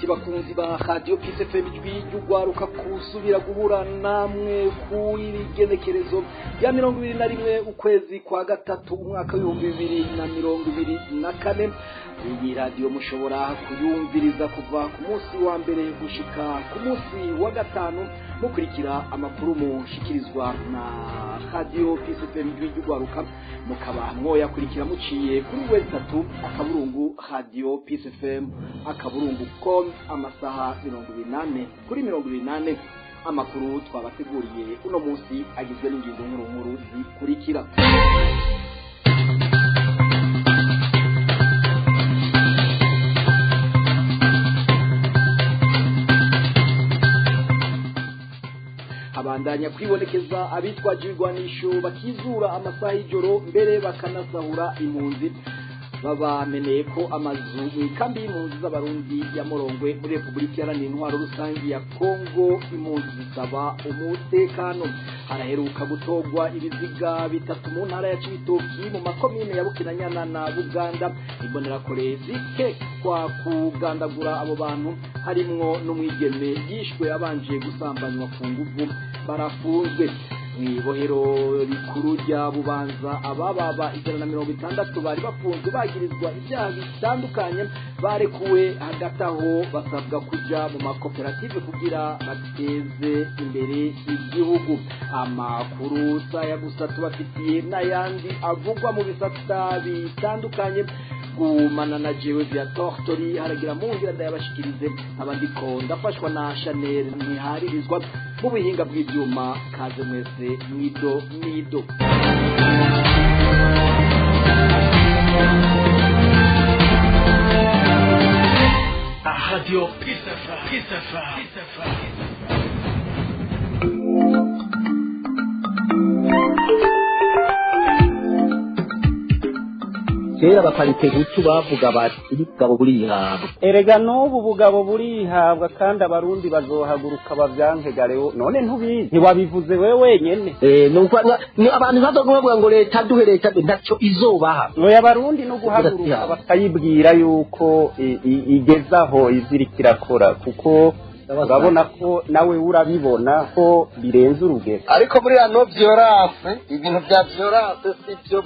Inshuti bakunzi ba Radio Peace FM, ijwi ry'ugwaruka, kusubira guhura namwe ku igenekerezo rya 21 ukwezi kwa gatatu umwaka w'2024. Iyi radiyo mushobora kuyumviriza kuva ku munsi wa mbere gushika ku munsi wa gatanu, mukurikira amakuru mushikirizwa na Radio Peace FM, ijwi ry'ugwaruka, mukaba mwoyakurikira muciye kuri w3.radiopeacefm.com, amasaha 24 kuri 24. Amakuru twabateguriye uno munsi agizwe n'ingingo nkuru nkuru zikurikira: Abandanya kwibonekeza abitwaje ibigwanisho bakizura amasaha y'ijoro, mbere bakanasahura impunzi, babameneye ko amazu mu ikambi y'impunzi z'Abarundi ya Murongwe muri Repubulika Iharanira Intwaro Rusange ya Kongo. Impunzi zisaba umutekano. Haraheruka gutorwa ibiziga bitatu mu ntara ya Cibitoki, mu makomine ya Bukinanyana na Buganda. Imbonerakure zikekwa kugandagura abo bantu, harimwo n'umwigeme yishwe abanje gusambanywa ku nguvu, barafunzwe. Mw'ibohero rikuru rya Bubanza, abababa 160 bari bafunzwe bagirizwa ibyaha bitandukanye barekuwe. Hagati aho basabwa kuja mu makoperative kugira bateze imbere igihugu. Amakuru saya gusa, tubafitiye n'ayandi avugwa mu bisata bitandukanye. Gumana na jewe vya Tortori haragira mu nzira ndayabashikirize, abandiko ndafashwa na Chanel ntiharirizwa mu buhinga bw'ibyuma. Kaze mwese mwido nido. Radio Peace FM. Peace FM. Peace FM. Kera abaparitehutu bavuga bati: "Ubugabo burihabwa." Erega n'ubu bugabo burihabwa, kandi Abarundi bazohaguruka bavyanke garewo. None ntubizi? Ntiwabivuze wewe wenyene. Ni abantu bazoga bavuga ngo leta duhe, leta duhe, ntaco izobaha. Oya, Abarundi no guhaguruka bakayibwira yuko igezaho ivyo irakora, kuko urabona ko nawe urabibona ko birenze urugero. Ariko muri non violence, ibintu bya violence si byo,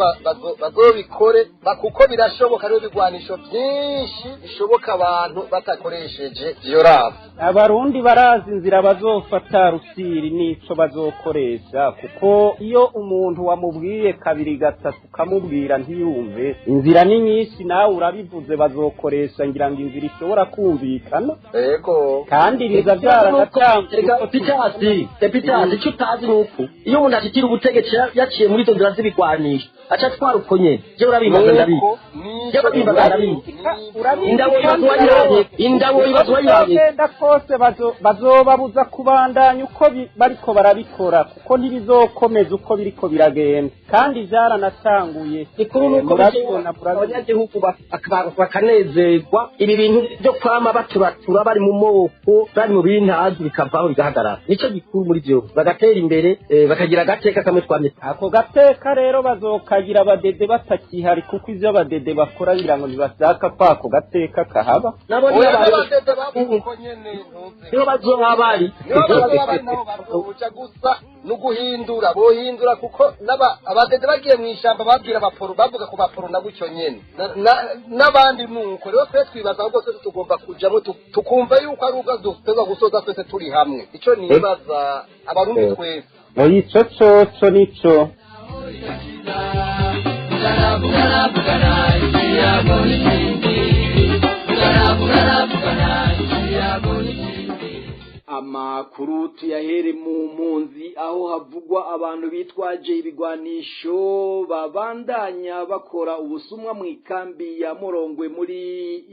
bazobikore kuko birashoboka. Rero ibigwanisho byinshi bishoboka abantu batakoresheje violence. Abarundi barazi inzira bazofata, rusiri n'ico bazokoresha, kuko iyo umuntu wamubwiye kabiri gatatu ukamubwira ntiyumve, inzira ni nyinshi. Nawe urabivuze, bazokoresha ngira ngo inzira ishobora kumvikana. Yego. Kandi biza byaranatanzwe. Epitasi, Epitasi, icyo utazi ni uko iyo umuntu ashikira ubutegetsi yaciye muri izo nzira z'ibigwanisho, aca atwara uko nyene. Jewe urabibaza, ndabizi. Jewe urabibaza, ndabizi. Indabo ibaza uwayihaye, indabo ibaza uwayihaye. Bizogenda kose, bazobabuza kubandanya uko bariko barabikora, kuko ntibizokomeza uko biriko biragenda, kandi vyaranatanguye. Ikuru ni uko Murabibona, murabibona. abanyagihugu bakanezerwa. Ibi bintu byo kwama baturatura bari mu moko, bari mu bintazi, bikavaho bigahagarara, nico gikuru muri vyo, bagatera imbere, bakagira agateka kamwe twamye. Ako gateka rero bazokagira abadede batakihari, kuko ivyo abadede bakora ngira ngo ntibashaka ko ako gateka kahaba. Nabo Oya, niyo bari n'abadede bavuga uko nyene, ntuzi. Niho bazoba bari. Nibo bazoba bari, nabo bazoja gusa no guhindura, bohindura, kuko n'aba abadede bagiye mu ishamba babwira abaporo, bavuga ku baporo na gutyo nyene. N'abandi nuko rero twe twibaza ahubwo twese tugomba kujamwo, tukumva yuko ari ubwo dutegerezwa gusoza twese turi hamwe. Ico nibaza, Abarundi twese. Oya, ico coco nico. Vugana, vugana, ikiyago n'ikindi. Vugana, vugana, vugana, ikiyago n'ikindi. Amakuru tuyahere mu mpunzi, aho havugwa abantu bitwaje ibigwanisho babandanya bakora ubusumwa mu ikambi ya Murongwe muri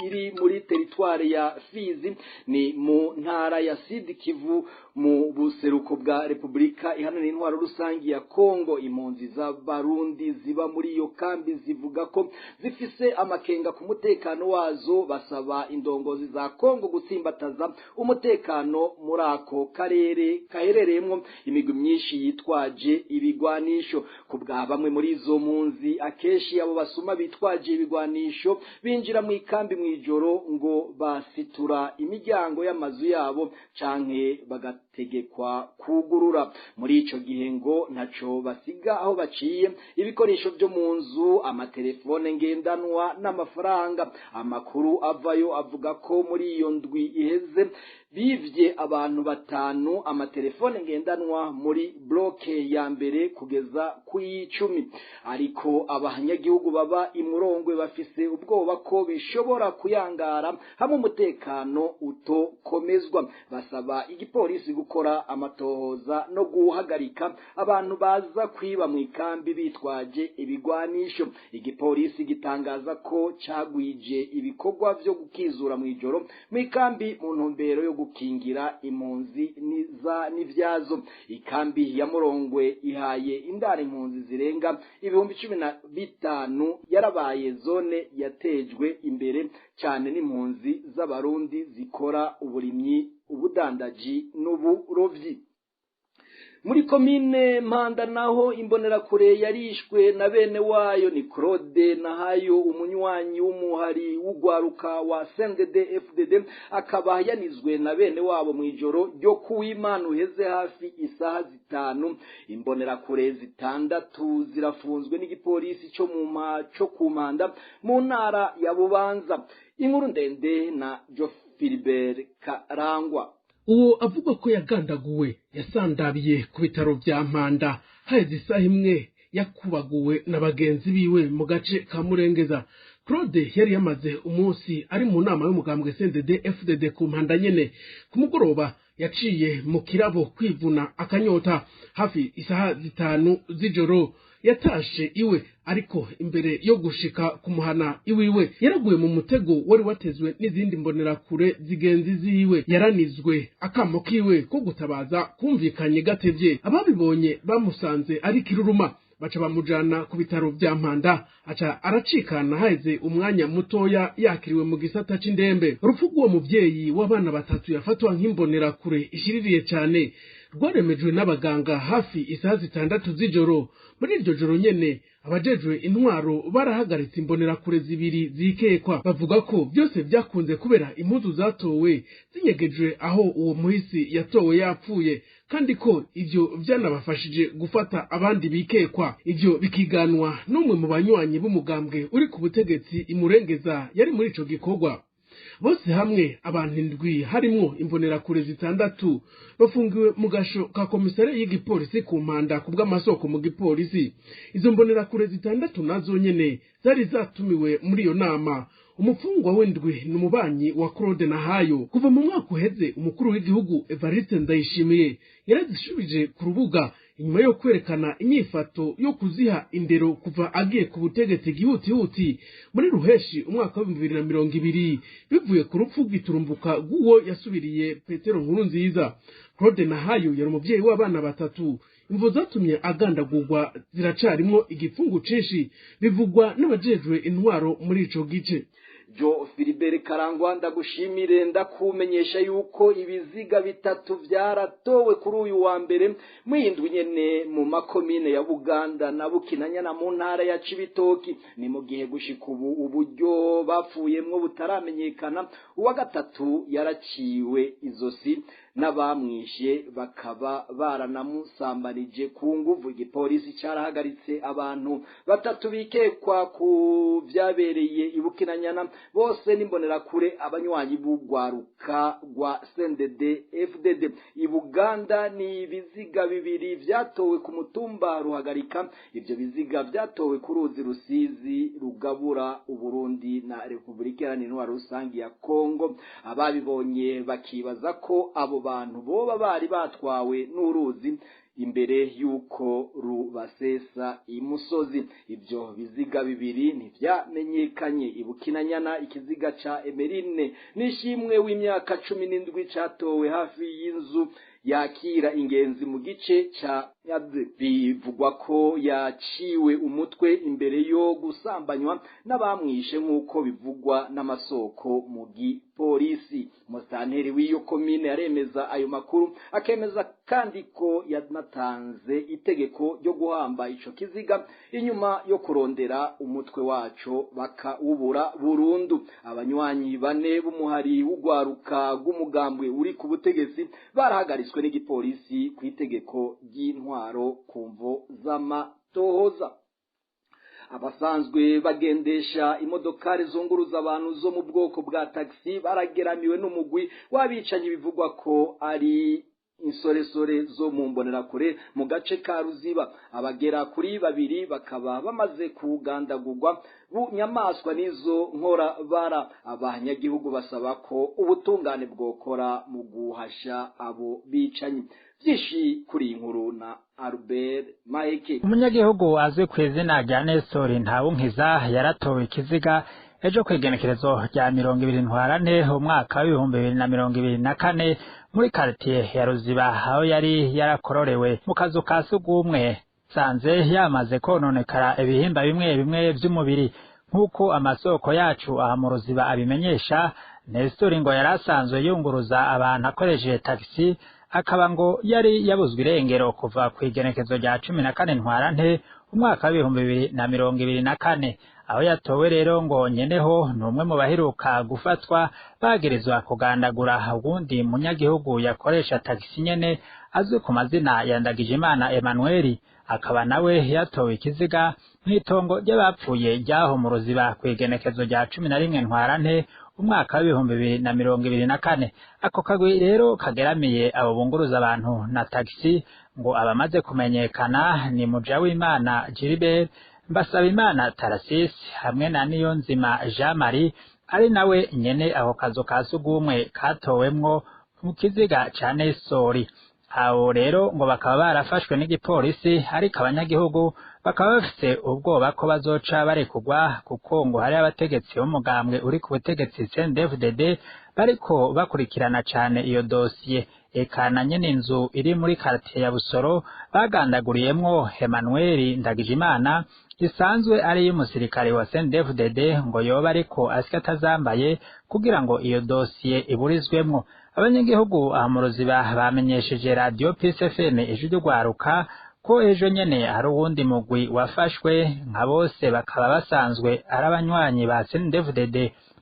iri muri teritwari ya Fizi, ni mu ntara ya Sud Kivu. Mu buseruko bwa Repubulika Iharanira Intwaro Rusangi ya Kongo, impunzi z'Abarundi ziba muri iyo kambi zivuga ko zifise amakenga ku mutekano wazo. Basaba indongozi za Kongo gutsimbataza umutekano muri ako karere kaherereyemwo imigwi myinshi yitwaje ibigwanisho. Ku bwa bamwe muri izo mpunzi, akenshi abo basuma bitwaje ibigwanisho binjira mu ikambi mw'ijoro ngo basitura imiryango y'amazu yabo canke bagategekwa kugurura. Muri ico gihe ngo ntaco basiga aho baciye: ibikoresho byo mu nzu, amatelefone ngendanwa n'amafaranga. Amakuru avayo avuga ko muri iyo ndwi iheze bivye abantu batanu amatelefone ngendanwa muri bloke ya mbere kugeza ku y'icumi. Ariko abanyagihugu baba imurongwe bafise ubwoba ko bishobora kuyangara hamwe umutekano utokomezwa. Basaba igipolisi gukora amatohoza no guhagarika abantu baza kwiba mu ikambi bitwaje ibigwanisho. Igipolisi gitangaza ko cagwije ibikorwa vyo gukizura mw'ijoro mu ikambi mu ntumbero yo gukingira impunzi niza n'ivyazo. Ikambi ya Murongwe ihaye indaro impunzi zirenga 15,000. Yarabaye zone yatejwe imbere cyane n'impunzi z'Abarundi zikora uburimyi, ubudandaji n'uburovyi. Muri komine Mpanda naho, imbonerakure yarishwe na bene wayo. Ni Claude Nahayo, umunywanyi w'umuhari w'ugwaruka wa CNDD FDD, akaba yanizwe na bene wabo mu ijoro ryo kuw'Imana uheze hafi isaha 5. Imbonerakure zitandatu zirafunzwe n'igipolisi cyo mu cyo ku Mpanda mu ntara ya Bubanza. Inkuru ndende na Jo Philibert Karangwa. Uwo avuga ko yagandaguwe yasandabiye ku bitaro bya Mpanda haheze isaha imwe yakubaguwe na bagenzi biwe mu gace ka Murengeza. Claude yari yamaze umunsi ari mu nama y'umugambwe CNDD FDD ku Mpanda nyene. Ku mugoroba yaciye mu kirabo kwivuna akanyota. Hafi isaha 5 z'ijoro yatashe iwe, ariko imbere yo gushika kumuhana iwiwe yaraguye mu mutego wari watezwe n'izindi mbonerakure zigenzi ziwe. Yaranizwe akamo kiwe ko gutabaza kumvikanye gatevye. Ababibonye bamusanze ari kiruruma, baca bamujana ku bitaro vya Mpanda, aca aracikana haheze umwanya mutoya yakiriwe mu gisata c'indembe. Urupfu rw'uwo muvyeyi w'abana batatu yafatwa nk'imbonerakure ishiririye cane rwaremejwe n'abaganga hafi isaha 6 z'ijoro. Muri iryo joro nyene abajejwe intwaro barahagaritse imbonerakure zibiri zikekwa. Bavuga ko byose byakunze kubera impuzu zatowe zinyegejwe aho uwo muhisi yatowe yapfuye, kandi ko ivyo vyanabafashije gufata abandi bikekwa. Ivyo bikiganwa n'umwe mu banywanyi b'umugambwe uri ku butegetsi imurengeza yari muri ico gikorwa. Bose hamwe abantu 7 harimwo imbonerakure zitandatu bafungiwe mu gasho ka komisare y'igipolisi ku Mpanda ku bw'amasoko mu gipolisi. Izo mbonerakure zitandatu nazo nyene zari zatumiwe muri iyo nama. Umufungwa w'indwi ni umubanyi wa Claude Nahayo. Kuva mu mwaka uheze umukuru w'igihugu Evariste Ndayishimiye yarazishubije ku rubuga inyuma yo kwerekana inyifato yo kuziha indero kuva agiye ku butegetsi gihutihuti muri ruheshi umwaka wa 2020, bivuye ku rupfu rw'iturumbuka rw'uwo yasubiriye Petero Nkurunziza. Claude Nahayo yari umuvyeyi w'abana batatu. Imvo zatumye agandagurwa ziracarimwo igipfungu cinshi, bivugwa n'abajejwe intwaro muri ico gice. Jo Philibert Karangwa, ndagushimire. Ndakumenyesha yuko ibiziga bitatu vyaratowe kuri uyu wa mbere mwindwi nyene mu makomine ya Buganda na Bukinanyana mu ntara ya Cibitoki. Ni mu gihe gushika ubu uburyo bapfuyemwo butaramenyekana. Uwa gatatu yaraciwe izosi n'abamwishe, bakaba baranamusambanije ku nguvu. Igipolisi carahagaritse abantu batatu bikekwa ku vyabereye ibukinanyana, bose n'imbonerakure, abanywanyi b'ugwaruka rwa CNDD FDD. Ibuganda ni ibiziga bibiri vyatowe ku mutumba Ruhagarika. Ivyo biziga vyatowe ku ruzi Rusizi rugabura Uburundi na Repubulika Iharanira Intwaro Rusangi ya Kongo. Ababibonye bakibaza ko abo bantu boba bari batwawe n'uruzi imbere yuko rubasesa imusozi. Ibyo biziga bibiri ntivyamenyekanye. Ibukinanyana, ikiziga ca Emerine Nishimwe w'imyaka 17 catowe hafi y'inzu. yakira ingenzi mu gice ca bivugwa ko yaciwe umutwe imbere yo gusambanywa n'abamwishe nk'uko bivugwa n'amasoko mu gipolisi. Umusitanteri w'iyo komine yaremeza ayo makuru, akemeza kandi ko yanatanze itegeko ryo guhamba ico kiziga inyuma yo kurondera umutwe waco bakawubura burundu. Abanywanyi bane b'umuhari w'ugwaruka rw'umugambwe uri ku butegetsi barahagaritswe n'igipolisi ku itegeko ry'intwaro ku mvo z'amatohoza. Abasanzwe bagendesha imodokari zunguruza abantu zo mu bwoko bwa taxi barageramiwe n'umugwi w'abicanyi bivugwa ko ari insoresore zo mu mbonerakure mu gace ka Ruziba. Abagera kuri babiri bakaba bamaze kugandagurwa bunyamaswa n'izo nkora bara. Abanyagihugu basaba ko ubutungane bwokora mu guhasha abo bicanyi. Byinshi kuri iyi nkuru na Albert Maheke. Umunyagihugu azwi ku izina rya Nestor Ntawunkiza yaratowe ikiziga ejo kw'igenekerezo rya 20 Ntwarante umwaka w'2024 muri quartier ya Ruziba, aho yari yarakororewe mu kazu ka sugumwe. Sanze yamaze kononekara ibihimba bimwe bimwe vy'umubiri, nk'uko amasoko yacu aha mu Ruziba abimenyesha. Nestor ngo yari asanzwe yunguruza abantu akoresheje taxi, akaba ngo yari yabuzwe irengero kuva kw'igenekezo rya 14 Ntwarante umwaka w'2024. Aho yatowe rero ngo nyeneho ni umwe mu baheruka gufatwa bagirizwa kugandagura uwundi munyagihugu yakoresha taxi nyene azwi ku mazina ya Ndagijimana Emmanuel, akaba nawe yatowe ikiziga mw'itongo ry'abapfuye ryaho mu Ruziba kw'igenekezo rya 11 Ntwarante umwaka w'2024. Ako kagwi rero kageramiye abo bunguruza abantu na taxi ngo abamaze kumenyekana ni Mujawimana Gilbert, Mbasabimana Tarasisi hamwe na Niyonzima Jean Marie, ari nawe nyene ako kazu ka sugumwe katowemwo mu kiziga ca Nestori. Abo rero ngo bakaba barafashwe n'igipolisi, ariko abanyagihugu bakaba bafise ubwoba ko bazoca barekugwa, kuko ngo hari abategetsi b'umugambwe uri ku butegetsi CNDD-FDD bariko bakurikirana cane iyo dosiye. Eka na nyene inzu iri muri quartier ya Busoro bagandaguriyemwo Emmanuel Ndagijimana isanzwe ari y'umusirikare wa CNDD-FDD, ngo yoba ariko asya atazambaye kugira ngo iyo dosiye iburizwemwo. Abanyagihugu aha mu Ruziba bamenyesheje Radio Peace FM ijwi ry'ugwaruka ko ejo nyene hari uwundi mugwi wafashwe, nka bose bakaba basanzwe ari abanywanyi ba CNDD-FDD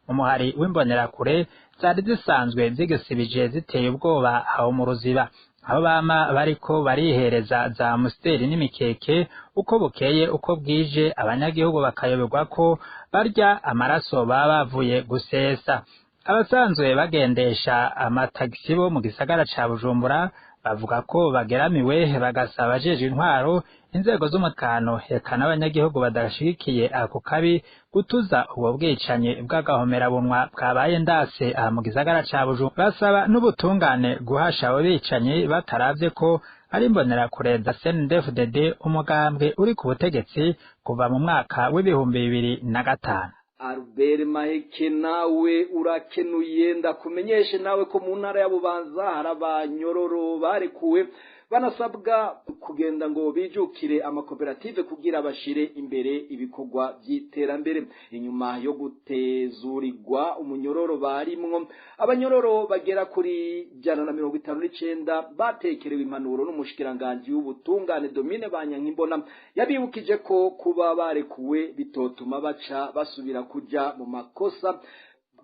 umuhari w'imbonerakure zari zisanzwe zigisibije ziteye ubwoba aho mu Ruziba, aho bama bariko barihereza za musiteri n'imikeke uko bukeye uko bwije, abanyagihugu bakayoberwa ko barya amaraso baba bavuye gusesa. Abasanzwe bagendesha amatagisi bo mu gisagara ca Bujumbura bavuga ko bageramiwe, bagasaba abajejwe intwaro, inzego z'umutekano eka n'abanyagihugu badashigikiye ako kabi gutuza ubwo bwicanyi bw'agahomerabunwa bwabaye ndase aha mu gisagara ca Bujumbura. Basaba n'ubutungane guhasha abo bicanyi bataravye ko ari imbonerakure za CNDD-FDD, umugambwe uri ku butegetsi kuva mu mwaka w'2005. Albert Maheke, nawe urakenuye. Ndakumenyeshe nawe ko mu ntara ya Bubanza hari abanyororo barekuwe banasabwa kugenda ngo bijukire amakoperative kugira bashire imbere ibikorwa by'iterambere. Inyuma yo gutezurirwa umunyororo barimwo, abanyororo bagera kuri 159 batekerewe impanuro n'umushikiranganji w'ubutungane Domine Banyankimbona. Yabibukije ko kuba barekuwe bitotuma baca basubira kuja mu makosa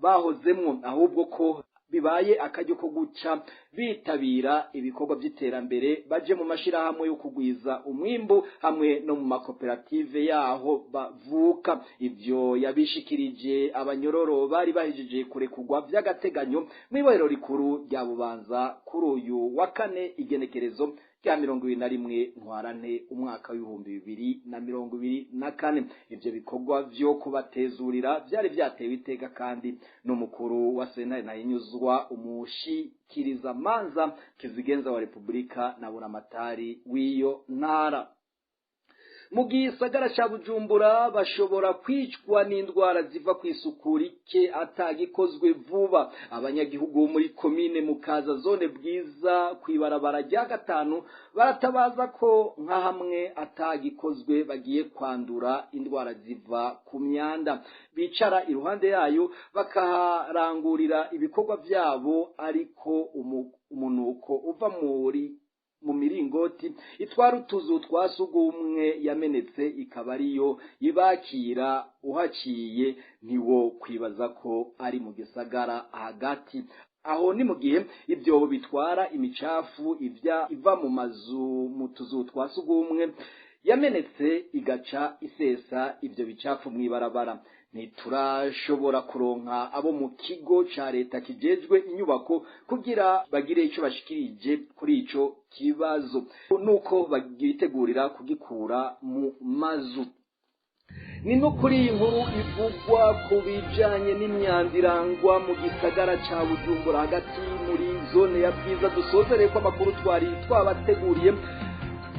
bahozemwo, ahubwo ko bibaye akaryo ko guca bitabira ibikorwa by'iterambere, baje mu mashirahamwe yo kugwiza umwimbu hamwe no mu makoperative yaho bavuka. Ivyo yabishikirije abanyororo bari bahejeje kurekugwa vy'agateganyo mw'ibohero rikuru rya Bubanza kuri uyu wa kane, igenekerezo rya 21 Ntwarante umwaka w'2024. Ivyo bikorwa vyo kubatezurira vyari vyatewe iteka kandi n'umukuru wa sentare Ntahinyuzwa, umushikiriza manza kizigenza wa Republika na buramatari w'iyo ntara. Mu gisagara ca Bujumbura bashobora kwicwa n'indwara ziva ku isuku rike atagikozwe vuba. Abanyagihugu bo muri komine Mukaza, zone Bwiza, kw'ibarabara rya gatanu, baratabaza ko nka hamwe atagikozwe bagiye kwandura indwara ziva ku myanda. Bicara iruhande yayo, bakaharangurira ibikorwa byabo, ariko umunuko uva mu miringoti itwara utuzu twa sugumwe yamenetse ikaba ariyo ibakira, uhaciye ntiwo kwibaza ko ari mu gisagara hagati. Aho ni mu gihe ibyobo bitwara imicafu ivya iva mu mazu mu tuzu twa sugumwe yamenetse igaca isesa ivyo bicafu mw'ibarabara. Ntiturashobora kuronka abo mu kigo ca leta kijejwe inyubako kugira bagire ico bashikirije kuri ico kibazo, nuko bagitegurira kugikura mu mazu. Ni no kuri iyi nkuru ivugwa ku bijanye n'imyanda irangwa mu gisagara ca Bujumbura hagati muri zone ya Bwiza dusozereye ko amakuru twari twabateguriye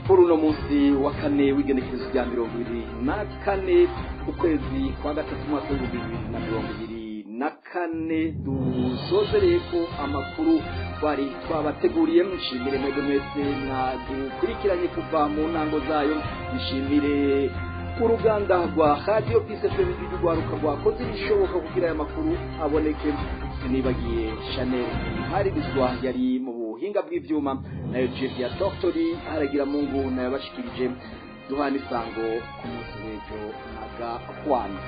kuri uno munsi wa kane w'igenekerezo rya 24 ukwezi kwa gatatu umwaka w'2024. Dusozereye ko amakuru twari twabateguriye. Nshimire mwebwe mwese mwadukurikiranye kuva mu ntango zayo. Nshimire uruganda rwa Radio Peace FM rw'urwaruka rwakoze ibishoboka kugira aya makuru aboneke. Sinibagiye Chanel Harizwa yari mu buhinga bw'ivyuma, nayo Jeff ya Doctori haragira Mungu nayo bashikirije. Duhana isango ku munsi w'ejo na gahwana.